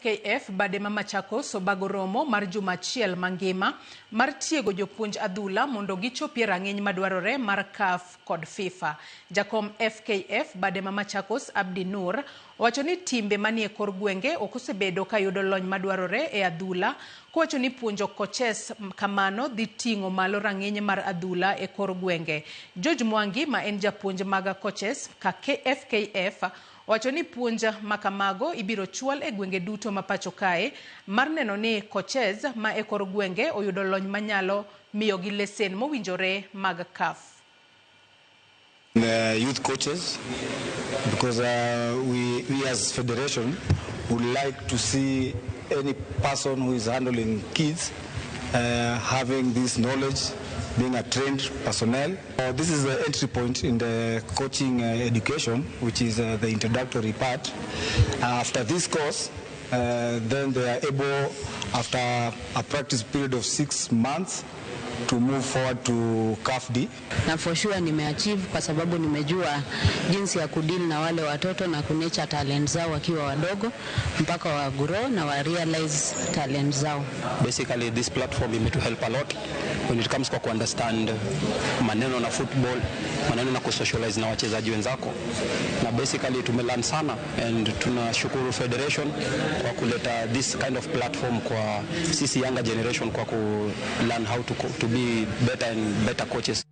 FKF bade ma Machakos obago romo mar juma achiel mangima mar tiego jopuonj adhula mondo gichopie rang'iny madwarore mar CAF kod FIFA. Jakom FKF bade ma Machakos Abdi Nur owacho ni timbe manie kor gwenge ok osebedo ka yudo lony madwarore e adhula kowacho ni puonjo coaches kamano dhi ting'o malo rang'iny mar adhula e kor gwenge. George Mwangi ma en japuonj mag coaches ka FKF owacho ni puonj ma kamago ibiro chwal e gwenge duto ma pacho kae mar neno ni coaches ma e kor gwenge oyudo lony manyalo miyogi lesen mowinjore mag CAF. The youth coaches, because we as federation would like to see any person who is handling kids having this knowledge, being a trained personnel. This is the entry point in the coaching education, which is the introductory part. After this course, then they are able, after a practice period of 6 months, to move forward to CAF D. Na for sure nimeachieve kwa sababu nimejua jinsi ya kudeal na wale watoto na kunurture talent zao wakiwa wadogo mpaka wa grow na wa realize talent zao. Basically, this platform imetu help a lot when it comes kwa kuunderstand maneno na football, maneno na kusocialize na wachezaji wenzako, na basically tumelearn sana and tunashukuru federation kwa kuleta this kind of platform kwa sisi younger generation kwa ku learn how to be better and better coaches.